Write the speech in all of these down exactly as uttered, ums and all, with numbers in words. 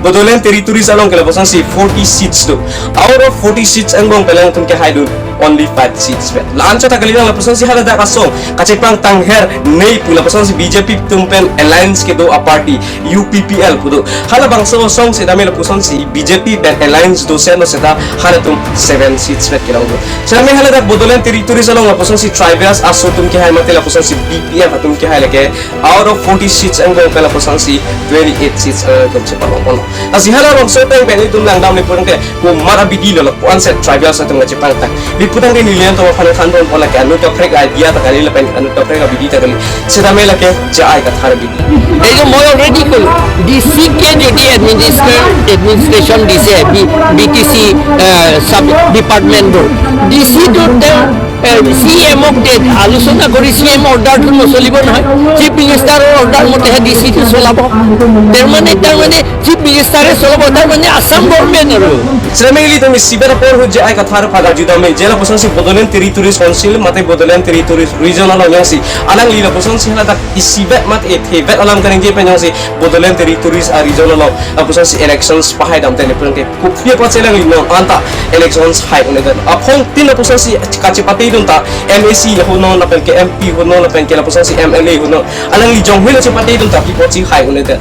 Bodoland Territories along ke lapusonsi forty seats do. Out of forty seats angbong pen alangtum kehaidun only five seats pen. La-anchot ta kalilang lapusonsi haladak asong kachepangtang hernei pu lapusonsi B J P atum pen alliance kedo a party U P P L pu do. Halabangso asong setame lapusonsi B J P pen alliance do seno seta halatum seven seats pen kelong do. Setame haladak Bodoland Territories along lapusonsi tribals aso atum kehai mate lapusonsi B P F atum kehai lake out of forty seats angbong pen lapusonsi twenty-eight seats alangtum chepalong ponlo. Lasi halabangso ateng pen itum langdamle pulangte komat abidi lo lapu-an set tribals atum kachepangtang. Lapu tangte nelitum aphan thandon pon lake anu kaprek idea ta kali lapen anu kaprek abidi ta kali. Setame lake J I Kathar abidi. এই যে মই অলৰেডি ক'লো, D C কে যদি এডমিনিষ্ট্ৰেশ্যন দিছে, B T চি চাব ডিপাৰ্টমেণ্টবোৰ, ডি চিটো তেওঁ চি ই এমক আলোচনা কৰি চি ই এম অৰ্ডাৰটো নচলিব নহয়, চিফ মিনিষ্টাৰৰ অৰ্ডাৰ মতেহে ডি চিটো চলাব। তাৰমানে তাৰমানে চিফ মিনিষ্টাৰে চলাব, তাৰমানে আছাম গভৰ্ণমেণ্ট আৰু। Setame ilitum isivet apor ahut J I Kathar aphan arjudamde, je lapusonsi Bodoland Territories Council mate Bodoland Territories Region along jongsi alangli lapusonsi haladak isivet mate thevet alam kaningje pen jongsi Bodoland Territories a region along lapusonsi elections pahaidamte ne pulangte kopi apotsi alangli non anta elections hai un-edet. Aphong tin lapusonsi kachepatedun ta M A C laho non lapen ke M P ho non lapen ke lapusonsi M L A ho non. Alangli jonghe lo chepatedun ta pi apotsi hai un-edet.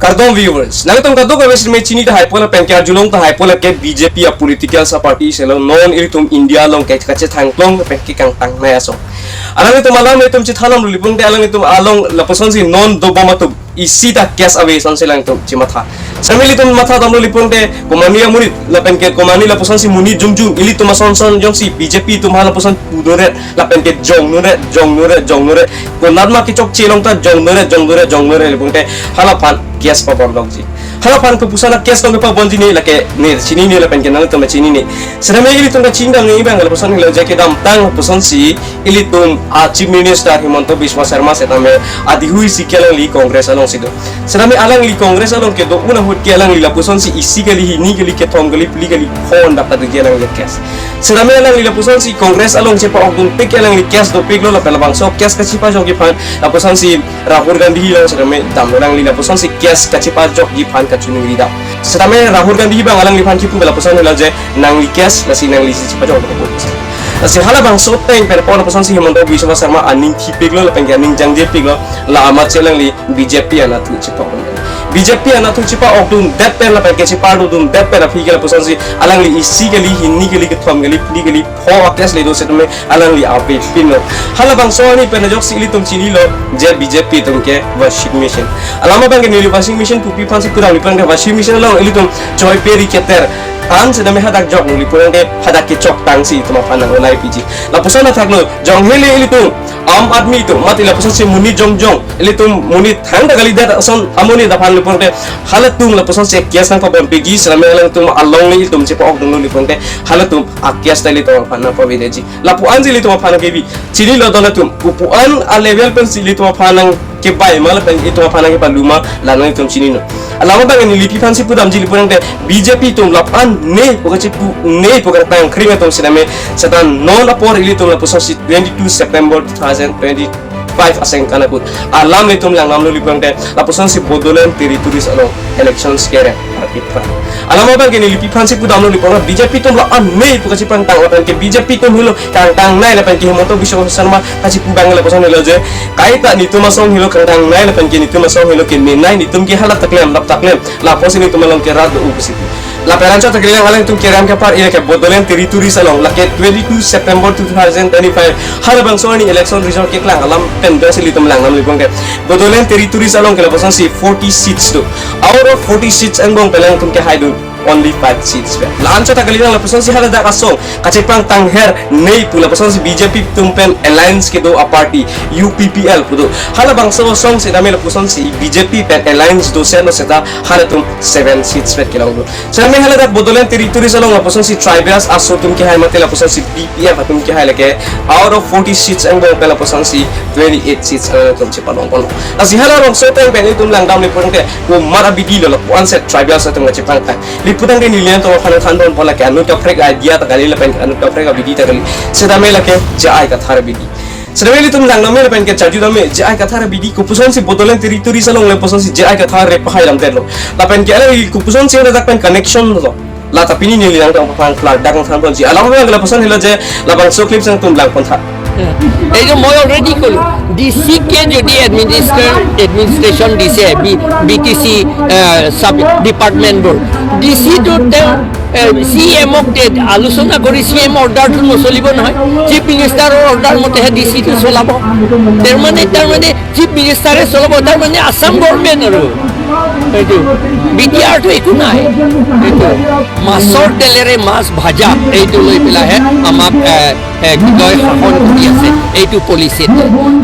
Kardom viewers, nangtum kadokave setame chini tahai po lapen ke arjulong tahai po lake B J P a political sa party selo non ilitum India along ke kachethangklong lapen ke kangtangnei asong. Alangtum alam itum chethan damlo pulangte alangtum along lapusonsi non dobom atum isi ta case ave asonsi alangtum chematha. Setame ilitum matha damlo pulangte komatne amonit lapen ke komatne lapusonsi monit jongjong ilitum ason son jongsi B J P atum ha lapuson pudunre lapen ke jongnure jongnure jongnure konatma kechokche along ta jongnure jongnure jongnure pulangte halaphan case pabon longji. Halaphan kopuson a case along pabonji ne lake ne chinine lapen ke nangtum chinine. Setame ilitum kachingdam ne ibang lapuson helo je kedamtang lapusonsi ilitum a Chief Minister Himanta Biswa Sarma setame adihui si ke alangli Congress alongsi do. Setame alangli Congress along kedo un ahut ke alangli lapusonsi isi kali, hini kali, kethom kali, phli kali, phondak ta doji alangli case. Setame alangli lapusonsi Congress along chepa-okdunpik ke alangli case dopiklo lapen labangso case kachepajokji aphan lapusonsi Rahul Gandhi along setame damlo alangli lapusonsi case kachepajokji aphan kachiningri dam. Setame Rahul Gandhi abang alangliphan kipu lapuson helo je nangli case lasi nanglisi chepajok. Lasi halabangso ateng pen pon lapusonsi Himanta Biswa Sarma aning thipiklo lapen ke aning jangjepiklo, la amatsi alangli B J P anatthu chepa-okdun. B J P anatthu chepa-okdundet pen lapen ke chepardodundet pen aphi ke lapusonsi alangli isi kali, hini kali, kethom kali, phli kali, pho a case le do setame alangli avepinlo. Halabangso arni pen ajoksi ilitum chinilo je B J P atum ke washing machine. Alam abang ke neli washing machine pupi aphansi pudamlo pulangte washing machine along ilitum choi peri keter an setame hadak joklo pulangte hadak kechoktangsi itum aphan nang-olai piji. Lapuson athaklo, jonghe le ilitum Aam Aadmi atum mate lapusonsi monit jongjong, ilitum monit thangta kalidet ason amonit aphan le pulangte halatum lapusonsi case nangpabonpikji setame alangtum along le ilitum chepa-okdunlo pulangte halatum a case ta ilitum aphan nangpavedeji. Lapu-ansi ilitum aphan nangkebi. Chinilo don atum, kopu-an a level pensi ilitum aphan nangkebai ma lapen ilitum aphan nangkepalu ma, la nangtum chinino. Alam abang neli pi aphansi pudamji le pulangte B J P atum lapu-an ne pu kachepu ne pu kangtang kring atum setame seta non apor ilitum lapusonsi twenty-two September two thousand twenty-five asengkan ahut alam ilitum langdamlo pulangte lapusonsi Bodoland Territories along elections kereng. Alam abang ke neli pi aphansi pudamlo pulangte B J P atum la-an ne pu kachepangtang lapen ke B J P atum helo kangtangnei lapen ke Himanta Biswa Sarma kachepu abang lapuson helo je kaita netum asong helo kangtangnei lapen ke netum asong helo ke menei, netum ke halap ta klem, lap ta klem, lapuson netum along ke rat do-o pusi. Lapen anchot ta kalilang alangtum kerem kepar-i lake Bodoland Territories along lake twenty-two September two thousand twenty-five halabangso arni election result keklang alam pen dosi ilitum langdamlo pulangte Bodoland Territories along ke lapusonsi forty seats do. Out of forty seats angbong pen alangtum kehaidun only five seats pen. La-anchot ta kalilang lapusonsi haladak asong kachepangtang hernei pu lapusonsi B J P atum pen alliance kedo a party U P P L pu do. Halabangso asong setame lapusonsi B J P pen alliance do seno seta halatum seven seats pen kelong do. Setame haladak Bodoland Territories along lapusonsi tribals aso atum kehai mate lapusonsi B P F atum kehai lake out of forty seats angbong pen lapusonsi twenty-eight seats alangtum chepalong ponlo. Lasi halabangso ateng pen itum langdamle pulangte komat abidi lo lapu-an set tribals atum kachepangtang. Putangte neli nangtum aphan thanpon, lake anut kaprek idea ta kali lapen anut kaprek abidi ta kali. Setame lake J I Kathar abidi. Setame ilitum langdam lapen ke charju dam, J I Kathar abidi kopusonsi Bodoland Territories along lapuson si J I Kathar re pahai damdetlo. Lapen ke alangli kopusonsi ladak pen connection lo. La ta pini neli nangtum aphan klardak nangthanponji. Alam abang lapuson helo je labangso clips nangtum langpon tha. এই যে মই অলৰেডি ক'লো, D C কে যদি এডমিনিষ্ট্ৰেশ্যন দিছে, B T চি চাব ডিপাৰ্টমেণ্টবোৰ, ডি চিটো তেওঁ চি ই এমক আলোচনা কৰি চি ই এম অৰ্ডাৰটো নচলিব নহয়, চিফ মিনিষ্টাৰৰ অৰ্ডাৰ মতেহে ডি চিটো চলাব। তাৰমানে তাৰমানে চিফ মিনিষ্টাৰে চলাব, তাৰমানে আছাম গভৰ্ণমেণ্ট আৰু এইটো বি টি আৰটো একো নাই। এইটো মাছৰ তেলেৰে মাছ ভাজা, এইটো লৈ পেলাইহে আমাক এ, এ, কি কয়, শাসন কৰি আছে এইটো পলিচিত।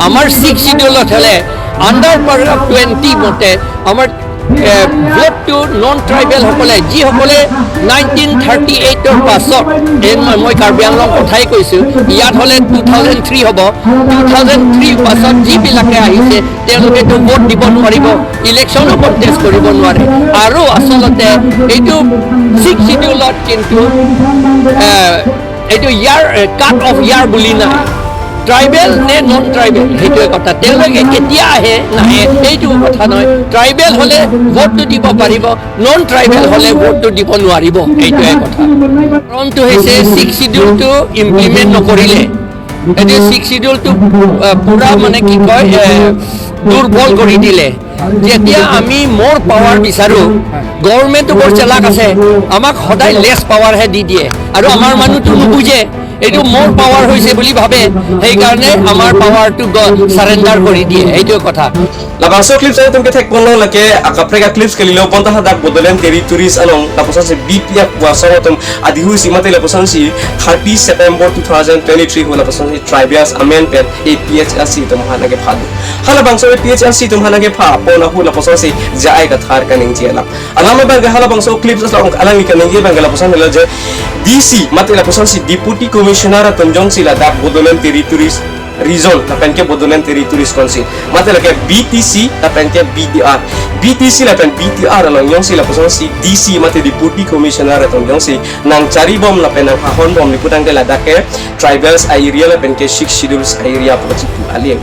আমাৰ ছিক্স শ্বিডিউলত হ'লে আণ্ডাৰ পেৰাগ্ৰাফ টুৱেণ্টি মতে আমাৰ ভোটটো নন ট্ৰাইবেলসকলে, যিসকলে নাইনটিন থাৰ্টি এইটৰ পাছত, এই মই মই কাৰ্বি আংলং কথাই কৈছোঁ, ইয়াত হ'লে টু থাউজেণ্ড থ্ৰী হ'ব, টু থাউজেণ্ড থ্ৰী পাছত যিবিলাকে আহিছে তেওঁলোকেতো ভোট দিব নোৱাৰিব, ইলেকশ্যনো কণ্টেষ্ট কৰিব নোৱাৰে। আৰু আচলতে এইটো ছিক্স শ্বিডিউলত কিন্তু এ, এইটো ইয়াৰ কাট অফ ইয়াৰ বুলি নাই। ট্ৰাইবেল নে নন ট্ৰাইবেল, সেইটোৱে কথা। তেওঁলোকে কেতিয়া আহে নাহে, এইটো কথা নহয়। ট্ৰাইবেল হ'লে ভোটটো দিব পাৰিব, নন ট্ৰাইবেল হ'লে ভোটটো দিব নোৱাৰিব, এইটোৱে কথা। কাৰণটো হৈছে ছিক্স শ্বিডিউলটো ইমপ্লিমেণ্ট নকৰিলে, এইটো ছিক্স শ্বিডিউলটো আহ, পুৰা মানে কি কয়, এ, দুৰ্বল কৰি দিলে। যেতিয়া আমি মোৰ পাৱাৰ বিচাৰো, গভৰ্ণমেণ্টটো বৰ চালাক আছে, আমাক সদায় লেছ পাৱাৰহে দি দিয়ে আৰু আমাৰ মানুহটো নুবুজে এইটো মোৰ পাৱাৰ হৈছে বুলি ভাবে, সেইকাৰণে আমাৰ পাৱাৰটো চাৰেণ্ডাৰ কৰি দিয়ে, এইটো কথা। Labangso clips nangtum kethekponlo, lake akaprek a-clips kalilo, bonta hadak Bodoland Territories along lapuson si B P F pu asong atum adihu si mate lapuson si thirty September two thousand twenty-three hu lapuson si tribals amen pen A P H L C atum aphan nangkephado. Halabangso A P H L C atum aphan nangkephapon ahu lapuson si J I Kathar kaningje alam. Alam abang ke halabangso clips along alangli kaningje abang ke lapuson helo je D C mate lapuson si Deputy Commissioner atum jongsi ladak Bodoland Territories Region lapen ke Bodoland Territories Council, mate lake B T C lapen ke B T R. B T C lapen B T R along jongsi lapuson si D C mate Deputy Commissioner atum jongsi nangcharibom lapen nanghahonbom pu tangte ladak ke tribals a-area lapen ke six schedules a-area pu kachipu ale.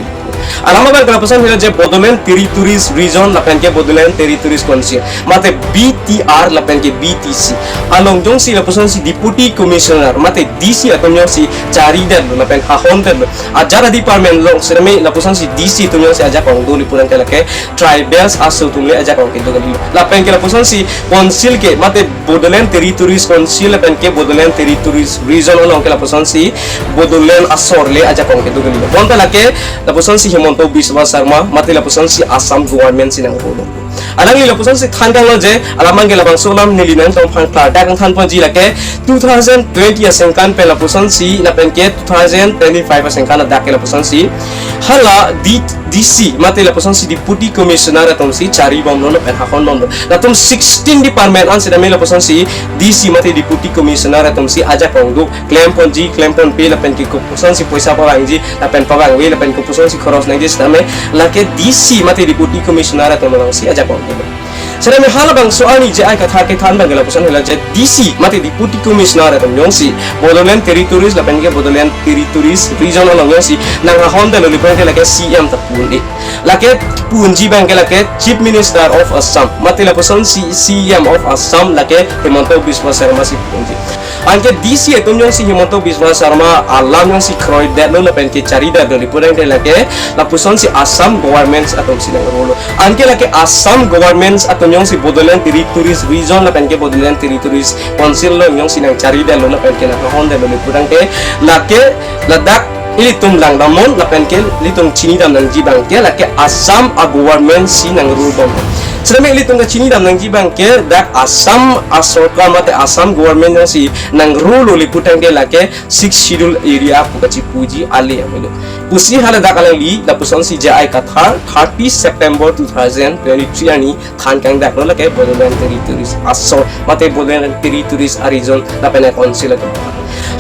Alam abang ke lapuson helo je Bodoland Territories Region lapen ke Bodoland Territories Council, mate B T R lapen ke B T C along jongsi lapuson si Deputy Commissioner mate D C atum jongsi charidetlo lapen hahondetlo, ajat a-department along setame lapuson si D C atum jongsi ajakong do pu tangte lake tribals aso atum le ajakong kedo kalilo. Lapen ke lapuson si council ke mate Bodoland Territories Council lapen ke Bodoland Territories Region along ke lapuson si Bodoland asor le ajakong kedo kalilo. Bonta lake lapuson si Himanta Biswa Sarma mate lapuson si Assam government si nangpulo. Alangli lapuson si than kanglo je alam abang ke labangso alam neli nangtum aphan klardak nangthanponji lake two thousand twenty aningkan pen lapuson si lapen ke two thousand twenty-five aningkan ladak ke lapuson si hala D, D C mate lapuson si Deputy Commissioner atum si charibomlo lapen hahonbomlo. Latum sixteen department an setame lapuson si D C mate Deputy Commissioner atum si ajakong do, klemponji klemponpe lapen ke kopuson si poisa pavangji lapen pavangve lapen kopuson si khoros nangji setame lake D C mate Deputy Commissioner atum along si ajakong do. Setame halabangso arni J I Kathar kethan abang ke lapuson helo je D C mate Deputy Commissioner atum jongsi Bodoland Territories lapen ke Bodoland Territories Region along jongsi nanghahondetlo pu tangte lake C M ta pu un-e. Lake punji abang ke lake Chief Minister of Assam mate lapuson si C M of Assam lake Himanta Biswa Sarma si punji. Anke D C atum jongsi Himanta Biswa Sarma alam jongsi kroidetlo lapen ke charidetlo pu tangte lake lapuson si Assam government atum si nangrolo. Anke lake Assam government atum jongsi Bodoland Territories Region lapen ke Bodoland Territories Council along jongsi nangcharidetlo lapen ke nanghahondetlo pu tangte lake ladak ilitum langdamnon lapen ke ilitum chinidam nangji abang ke lake Assam a-government si nangrulbom. Setame ilitum kachinidam nangji abang ke dak Assam asorkar mate Assam government jongsi nangrulo pu tangte lake six schedule area pu kachipuji ale amelo. Pusi haladak alangli lapuson si J I Kathar thirty September two thousand twenty-three arni than kangdaklo lake Bodoland Territories asor mate Bodoland Territories a-region lapen a-council atum.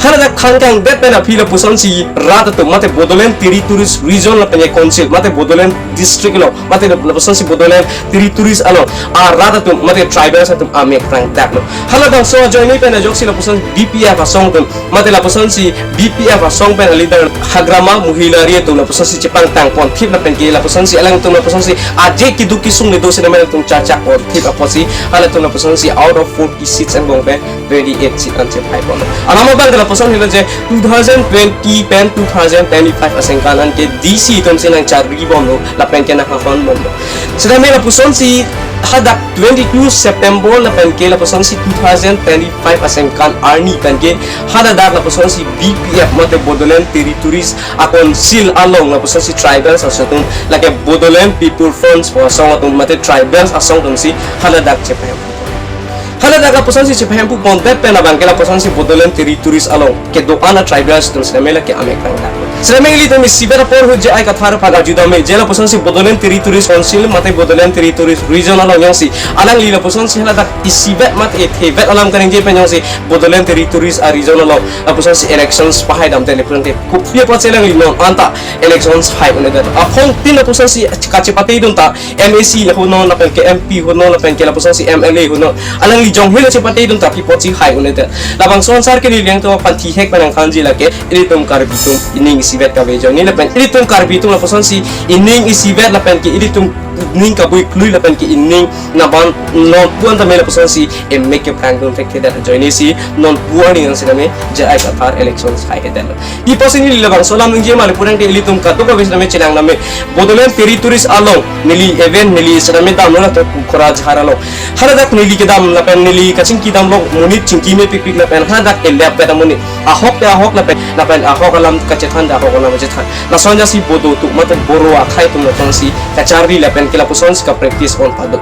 Haladak thangkangdet pen aphi lapusonsi rat atum mate Bodoland Territories Region lapen ke Council mate Bodoland District along mate lapusonsi Bodoland Territories along arat atum mate tribals atum amek prangdaklo. Halabangso ajoine pen ajoksi lapuson B P F asong atum mate lapusonsi B P F asong pen a-leader Hagrama Mohilari atum lapusonsi chepangtang ponthip lapen ke lapusonsi alangtum lapusonsi aje keduk kesung le do sitame alangtum chachak ponthip apotsi halatum lapusonsi out of forty seats angbong pen twenty-eight seat an chephai pon. Alam abang ke lapuson helo je two thousand twenty pen two thousand twenty-five asengkan an ke D C atumsi nangcharli bomlo lapen ke nanghahon bomlo. Sitame lapusonsi hadak twenty-two September lapen ke lapusonsi two thousand twenty-five asengkan arni pen ke haladak lapusonsi B P F mate Bodoland Territories a-Council along lapusonsi tribals asong atum lake Bodoland People Fronts pu asong atum mate tribals asong atumsi haladak chepahemphu. Haladak lapusonsi chepahemphu pondet pen abang ke lapusonsi Bodoland Territories along kedo-an a-tribals atum sitame lake amek prangdak. Sitame ilitum isivet apor ahut J I Kathar aphan arjudam me je lapusonsi Bodoland Territories Council mate Bodoland Territories Region along jongsi alangli lapusonsi haladak isivet mate ethevet alam kaningje pen jongsi Bodoland Territories a-region along lapusonsi elections pahai damte le purangte kopi apotsi alangli non anta elections hai un-edet. Aphongtin lapusonsi kachepatedun ta M A C ahut non lapen ke M P ahut non lapen ke lapusonsi M L A ahut non alangli jonghe le chepatedun ta pi apotsi hai un-edet. Labangso ansar ke neli alangtum aphan thihek pen nangkhanji lake ilitum Karbi atum ining isivet kave ajoine lapen ilitum Karbi atum lapusonsi ining isivet lapen ke ilitum ining kabui klui lapen ke ining naban non puan tame lapusonsi emek keprangdun thekthedet ajoinesi non puan ning sitame J I Kathar elections hai-edet. Pi apotsi neli labangso alam ningje ma le purangte ilitum kadokave sitame chelang name Bodoland Territories along neli event neli sitame damlo latum Kukora Jahar along. Haladak neli kedam lapen neli kachingki damlo monit chingki mepikpik lapen haladak elep beta monit ahok te ahok lapen lapen ahok alam kachethan te ahok alam kachethan. Lason jasi Bodo atum mate Boro akhai atum lapusonsi kacharli lapen ke lapusonsi ka-practice pon pado.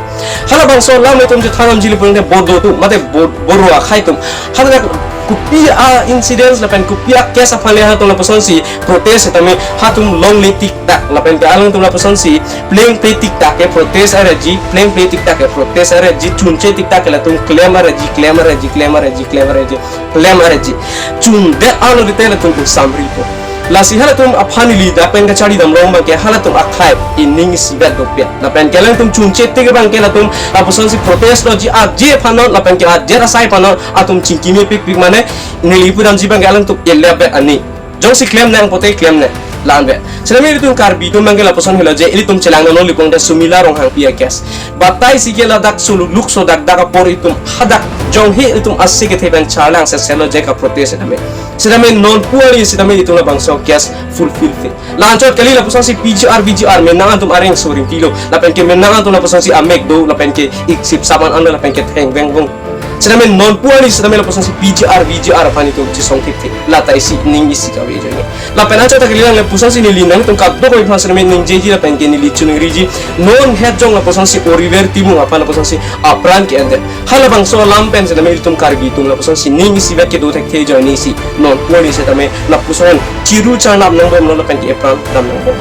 Halabangso alam itum chethan nangji le purangte Bodo atum mate Bo-, Boro akhai atum haladak kopi a-incidents lapen kopi a-case aphan le halatum lapusonsi protest sitame halatum longle tiktak lapen ke alangtum lapusonsi plengple tiktak ke protest arji, plengple tiktak ke protest arji, chunche tiktak ke latum klem arji, klem arji, klem arji, klem arji, klem arji. Chundet ano dite latum samri po. Lasi halatum aphan neli dak pen kacharli damlo abang ke halatum akhai ining isivet dopia. Lapen ke alangtum chunche tik abang ke latum lapusonsi protest loji aje aphan non lapen ke aje asai aphan non atum chingki mepikpik mane neli pudamji abang ke alangtum elep bet ani. Jongsi klem nang pote klem nang. La-an bet. Sitame ilitum Karbi atum abang ke lapuson helo je ilitum chelang nanglo le purangte Sumila Ronghangpi a-case. Batai si ke ladak suluk so dakdak apor itum hadak jonghe itum ase kethe pen charlang seselo je ka-protest sitame. Sitame non puan ning sitame itum labangso case fulfill the. La-anchot kali lapusonsi P G R, V G R menang atum areng soring pilo. Lapen ke menang atum lapusonsi amek do, lapen ke iksip saman anda, lapen ke theng veng vong. Sitame non puan ning sitame lapusonsi P G R, V G R aphan itum chisong thik thik. Lata isi ning isi kave ajoine. Lapen anchot ta kali lang lapusonsi neli nangtum kadokave aphan sitame ningjeji lapen ke neli chiningriji. Non het jong lapusonsi Oliver Timung aphan lapusonsi apran ke-endet. Halabangso alam pen sitame ilitum Karbi atum lapusonsi ning isivet kedo thekthe ajoinesi non puan ning sitame lapuson chiru charnap nangbomlo lapen ke epran dam nangbom.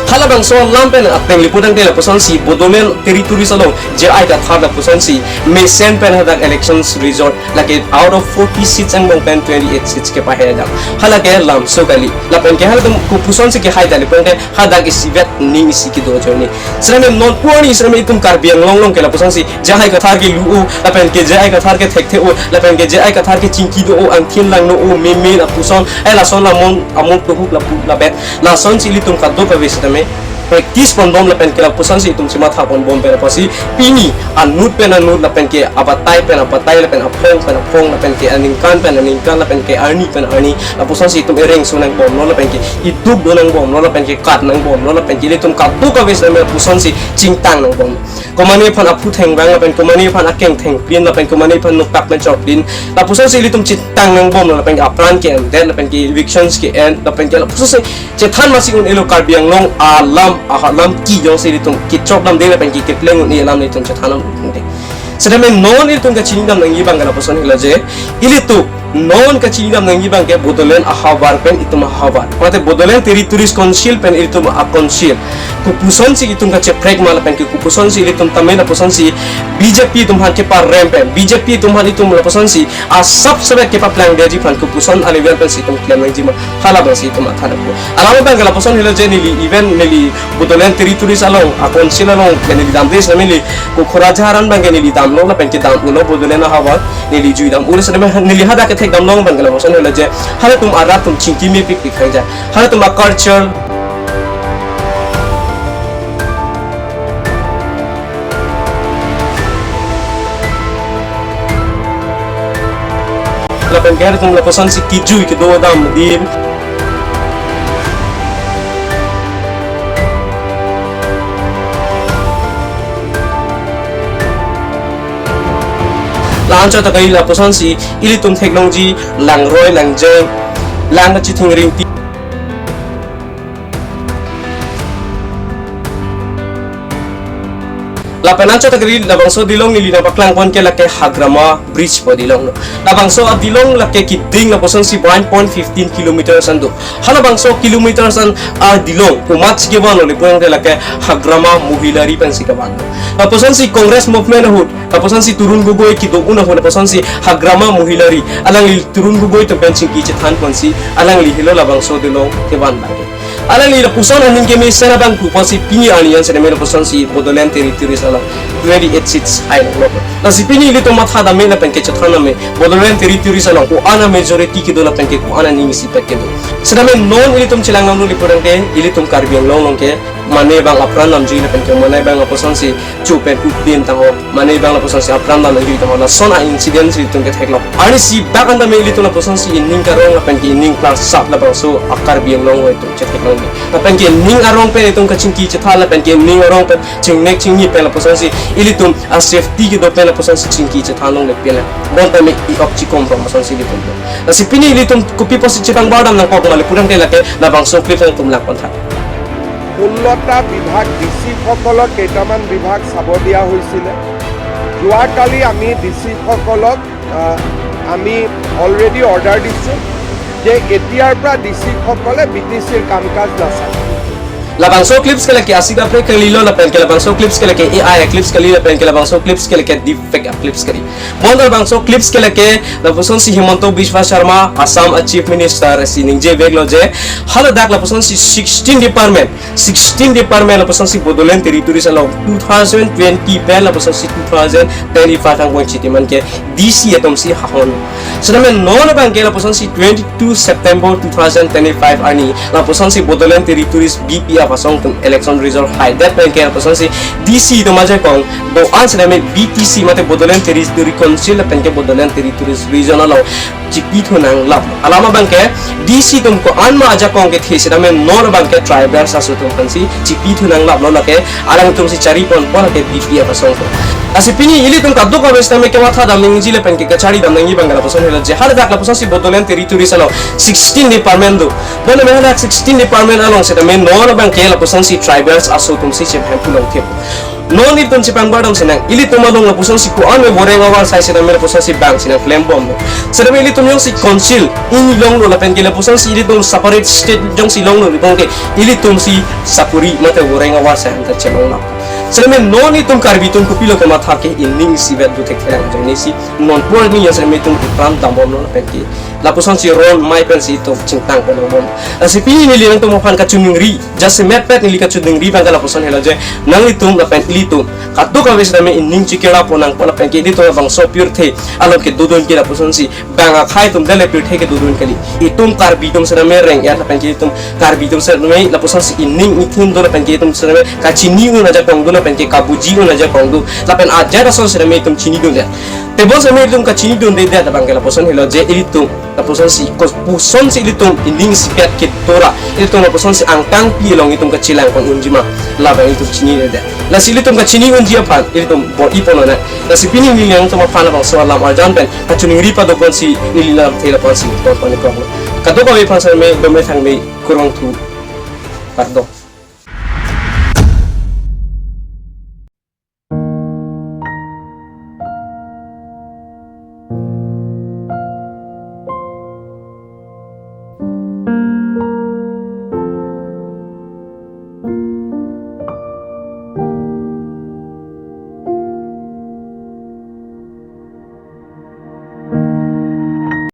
Halabangso alam pen ateng le pudamte lapusonsi Bodoland Territories along J I Kathar lapusonsi mesen pen hadak elections result lake out of forty seats angbong pen twenty-eight seats kepahai dam. Halake lamso kali. Lapen ke halatum kopuson si kehai dali pudamte hadak isivet ning isi kedo ajoine. Sitame non puan ning sitame itum Karbi Anglong along ke lapusonsi J I Kathar ke lu-o, lapen ke J I Kathar ke thekthe-o, lapen ke J I Kathar ke chingki do-o, angthin langno-o, memen apuson, eh, lason lamon, amon tuhuk lapu labet, lasonsi ilitum kadokave sitame practice ponbom lapen ke lapusonsi itum chematha ponbom pen apotsi pini anut pen anut lapen ke abatai pen abatai lapen aphong pen aphong lapen ke aningkan pen aningkan lapen ke arni pen arni lapusonsi itum ereng so nangbomlo lapen ke iduk do nangbomlo lapen ke kat nangbomlo lapen ke ilitum kadokave sitame lapusonsi chingtang nangbom. Komane aphan aphu thengvang lapen komane aphan akeng thengplin lapen komane aphan noktak pen chokplin lapusonsi ilitum chingtang nangbomlo lapen ke apran ke-endet lapen ke evictions ke-en lapen ke lapusonsi chethan masi un-elo Karbi Anglong alam ahalam ki jongsi ilitum kechok damde lapen ke kepleng un-e alam ilitum chethan un-e. Sitame non ilitum kachini dam nangji abang ke lapuson helo je ilitum Non kachinidam nangji abangke Bodoland ahavar pen itum ahavar, mate Bodoland Territories Council pen itum a-council. Kopuson si itum kacheprek ma lapen ke kopuson si ilitum tame lapuson si B J P atum aphan keparem pen, B J P atum aphan itum lapuson si asap sabet kepaplangdetji aphan kopuson a-level pen si itum klem nangji ma, hala abang si itum matha nangpo. Alam abangke lapuson helo je neli event neli Bodoland Territories along, a-council along, ke neli damde sitame neli Kokhora Jaharan abangke neli damlo lapen ke dam-ulo Bodoland ahavar, neli jui dam-ulo sitame neli hadak kethek damlong abangke lapuson helo je, halatum arat atum chingki mepik pik hang ja. Halatum a-culture. Lapen ke halatum lapuson si kijui kedo dam di. La-anchot ta kai lapuson si ilitum theklongji langroi langjeng, lang kachithing ringti. Lapen anchot ta kai labangso dilong neli nangpaklang pon ke lake Hagrama Bridge pu dilong lo. Labangso adilong lake keding lapuson si one point fifteen kilometers an do. Halabangso kilometers an adilong komat si kevan lo le pulote lake Hagrama Mohilari pen si kevan lo. Lapuson si Congress movement ahut, lapuson si Tarun Gogoi kedo-un ahut, lapuson si Hagrama Mohilari, alangli Tarun Gogoi atum pen chingki chethan pon si, alangli helo labangso dilong kevan abangke. Alangli lapuson aning kemesen abang pu pon si pini arni an sitame lapuson si Bodoland Territories along twenty-eight seats ai lo. Lasi pini ilitum matha dam me lapen ke chethan dam me, Bodoland Territories along ko-an a-majority kedo lapen ke ko-an aning isipet kedo. Sitame non ilitum chelang nanglo le pulote, ilitum Karbi Anglong along ke mane abang apran damjui lapen ke mane abang lapuson si chupen updin tangho, mane abang lapuson si apran dam nangji tangho, lason a-incident si itum kethek lo. Arnisi bak an tame ilitum lapuson si ining karong lapen ke ining klarsap labangso a-Karbi Anglong ahoi atum chetheklong me. Lapen ke ining arong pen itum kachingki chethan lapen ke ining arong pen chingnek chingni pen lapuson si ilitum a-safety kedo pen lapuson si chingki chethan longle pele. Bon tame i-ok chikom rong lapuson si ilitum. Lasi pini ilitum kopi pusi chepangbar dam nangkok ma le pulote lake labangso clip nangtum lang pon tha. ষোল্লটা বিভাগ, ডি চিসকলক কেইটামান বিভাগ চাব দিয়া হৈছিলে। যোৱাকালি আমি ডি চিসকলক, আহ, আমি অলৰেডি অৰ্ডাৰ দিছোঁ যে এতিয়াৰ পৰা ডি চিসকলে বি টি চিৰ কাম কাজ নাচাব। Labangso clips ke lake asida pre kalilo lapen ke labangso clips ke lake A I clips kali lapen ke labangso clips ke lake deepfake clips kali. Bon labangso clips ke lake lapuson si Himanta Biswa Sarma, Assam a-Chief Minister si ningje veklo je, haladak lapuson si sixteen department, sixteen department lapuson si Bodoland Territories along two thousand twenty pen lapuson si two thousand twenty-five angbong chitiman ke D C atum si hahon. Sitame non abangke lapuson si twenty-two September two thousand twenty-five arni lapuson si Bodoland Territories B P F asong atum election result haidet pen ke lapuson si D C atum ajakong do-an sitame B T C mate Bodoland Territory Council lapen ke Bodoland Territories Region along chipithu nanglap. Alam abangke D C atum ko-an ma ajakong kethe sitame non abangke tribals aso atum aphan si chipithu nanglaplo lake alangtum si chari pon pon lake B P F asong atum. Lasi pini ilitum kadokave sitame kematha dam nangji lapen ke kachari dam nangji abangke lapuson helo je haladak lapuson si Bodoland Territories along sixteen department do. Bon tame haladak sixteen department along sitame non abangke lapuson si tribals aso atum si chephem pulong thep. Non itum chepangbar dam sinang, ilitum along lapuson si ko-an me voreng avar sai sitame lapuson si bang sinang klem bom. Sitame ilitum jongsi council ini longlo lapen ke lapuson si ilitum separate state jongsi longlo ilitum ke ilitum si sakuri mate voreng avar sai anta chelong lo. Sitame non itum Karbi atum kopilo kematha ke ining isivet do thekthelang ajoine si non por ni ya sitame itum ipram dam bomlo lapen ke lapuson si ron mai pen si itum chingtang pen bom. Lasi pini neli nangtum aphan kachiningri, jasemet pet neli kachiningri abangke lapuson helo je, nanglitum lapen ilitum kadokave sitame ining chikera pon nangpo lapen ke ilitum labangso pirthe along kedodun ke lapuson si bang akhai atum dele pirthe kedodun kali. Itum Karbi atum sitame reng-et lapen ke itum Karbi atum sitame lapuson si ining ithin do lapen ke itum sitame kachini un ajakong do lapen ke kabuji un ajakong do lapen ajat ason sitame itum chinidunde. Tebon sitame itum kachinidunde det abangke lapuson helo je ilitum lapuson si kopuson si ilitum ining isivet kedo ra ilitum lapuson si angkang pi along itum kachelang pon unji ma labang itum chinidunde. Lasi ilitum kachini unji aphan ilitum bor-i pon nang. Lasi pini neli nangtum aphan labangso alam arjan pen kachiningri padopon si neli lamthe lapuson si ton pon ikok lo. Kadokave aphan sitame dome thangme kurvangthu. Kardom.